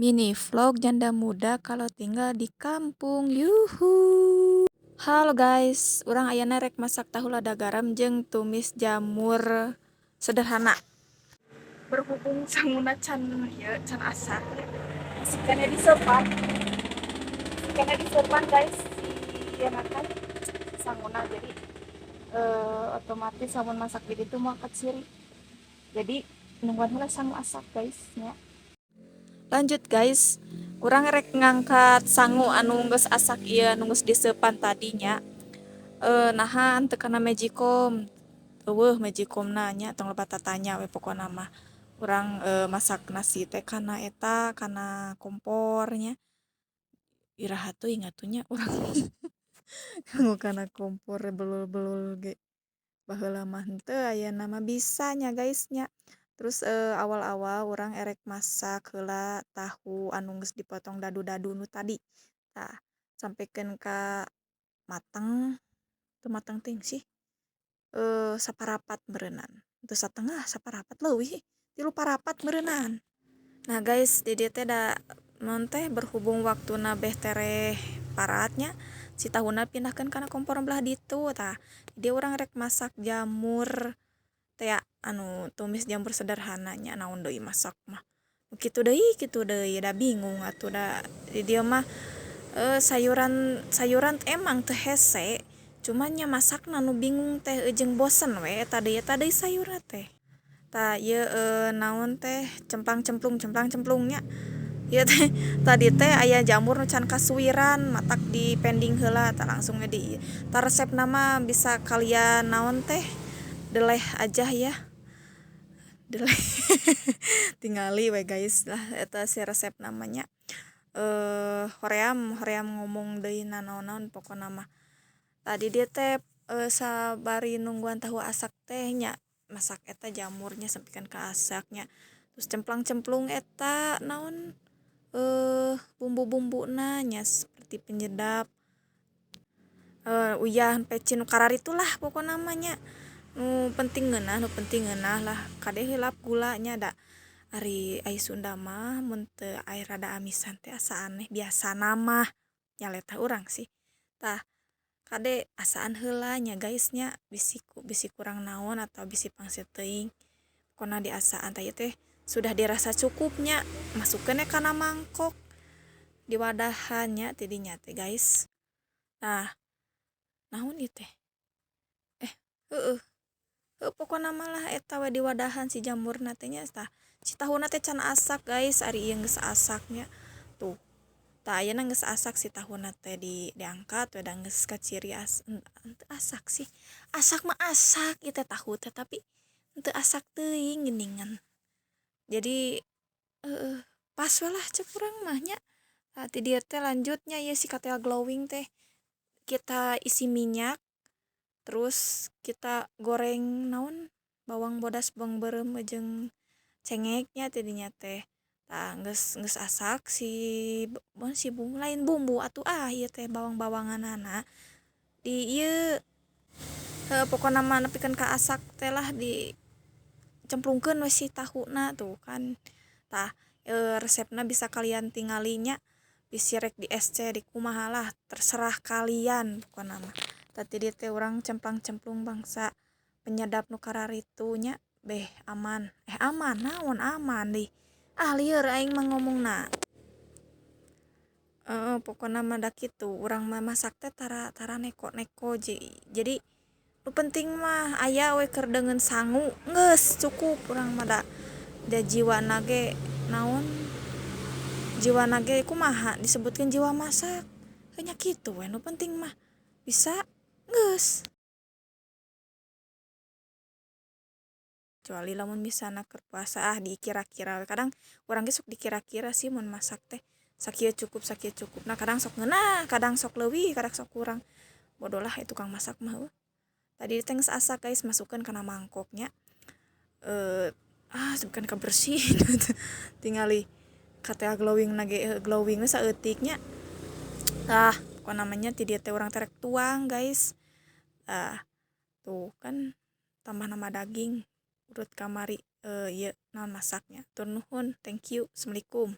Mini vlog janda muda kalau tinggal di kampung, yuhu. Halo guys, urang ayeuna rek masak tahu lada garam jeung tumis jamur sederhana. Berhubung sanguna can ieu can asak, masih keneh diseupan. Masih keneh diseupan, guys, si ieu teh sanguna, jadi otomatis lamun masak di ditu moal kaciri. Jadi nungguan heula sangu asak, guys, nya. Lanjut, guys, urang rek ngangkat sangu anu geus asak ieu, anu geus diseupan tadi nya. Naha teu kana magicom? Euweuh magicomna nya, tong loba tatanya we pokona mah. Urang masak nasi teh kana eta, kana kompor nya. Iraha teuing atuh nya urang nganggo kana kompor belul-belul ge. Baheula mah henteu, ayeuna mah bisa nya, guys, nya. Terus awal-awal urang erek masak heula tahu anu geus dipotong dadu-dadu nu tadi. Tah, sampikeun ka mateng, teu mateng teuing sih, saparapat meureunan, teu satengah, saparapat leuwih, 3/4 meureunan. Nah guys, di dieu teh da naon teh, berhubung waktuna beh tereh parat nya, si tahuna pindahkeun kana kompor belah ditu. Tah, di dieu urang rek masak jamur tea, anu tumis jamur sederhana nya, naon deui masak mah. Kitu deui da bingung atuh da di dieu mah sayuran sayuran emang teu hese, cuman nya masakna nu bingung teh jeung bosen we eta deui sayurna teh. Tah, ieu naon teh, cemplang cemplung cemplang cemplung nya. Ieu teh tadi teh aya jamur nu can kasuwiran, matak di pending heula, tah langsung we di ieu. Tah, resepna mah bisa kalian naon teh, deleh aja ya. Deleh, tingali we, guys, lah eta si resepna mah nya. Hoream hoream ngomong deui nanaon-naon pokona mah. Tah, di dieu teh sabari nungguan tahu asak teh nya, masak eta jamurnya sampikeun ka asak nya. Terus cemplang cemplung eta naon, bumbu-bumbuna nya, seperti penyedap, uyah, pecin, nu kararitu lah pokona mah nya. Nu penting ngeunah, nu penting ngeunah lah. Kade hilap gula nya, da ari ai Sunda mah mun teu aya rada amisan teh asa aneh biasana mah, nya letah urang sih. Tah, kade asaan heula nya, guys, nya, bisi bisi kurang naon atawa bisi pangse teuing, pokona diasaan. Tah, ieu teh sudah dirasa cukup nya, masukkeun we kana mangkok, diwadahan nya ti dinya teh, guys. Tah, naon ieu teh? Heueuh, heuh, pokona mah lah eta we diwadahan si jamurna teh nya. Tah, si tahuna teh can asak, guys, ari ieu geus asak nya tuh. Tah, ayeuna geus asak si tahuna teh, diangkat we da geus kaciri henteu asak sih, asak mah asak ieu teh tahu teh, tapi henteu asak teuing geuningan. Jadi heueuh, pas we lah cek urang mah nya. Tah, ti dieu teh lanjut nya, ieu si katel glowing teh kita isi minyak, terus kita goreng naon, bawang bodas, bawang beureum jeung cengek nya ti dinya teh. Tah, geus geus asak si si bumbu, lain bumbu atuh, ah, ieu teh bawang-bawanganana di ieu, heuh, pokona mah nepikeun ka asak teh lah, dicemplungkeun we si tahuna tuh kan. Tah, resepna bisa kalian tingali nya, bisi rek di SC di kumaha lah, terserah kalian pokona mah. Tah, ti dieu teh urang cemplang cemplung bangsa penyedap nu kararitu nya, beh aman, eh, aman naon, aman deui, ah, lieur aing mah ngomongna. Heeh, pokona mah da kitu urang mah masak teh tara tara neko-neko, jadi nu penting mah aya we keur deungeun sangu, geus cukup urang mah, da da jiwana ge naon, jiwana ge kumaha disebutkeun jiwa masak, heuh, nya kitu we, nu penting mah bisa, geus. Kecuali lamun misalna keur puasa, ah, dikira-kira we, kadang urang ge sok dikira-kira sih mun masak teh, sakieu cukup, sakieu cukup. Nah, kadang sok ngeunah, kadang sok leuwih, kadang sok kurang, bodoh lah tukang masak mah, heueuh. Tadi teh geus asak, guys, masukkeun kana mangkok nya. Ah, bukan kabersih, tingali katel glowing na ge glowing we saeutik nya. Tah, pokona mah nya ti dieu teh urang teh rek tuang, guys. Tah, tuh kan tambah nama daging urut kamari ieu naon masaknya. Hatur nuhun, thank you, assalamualaikum.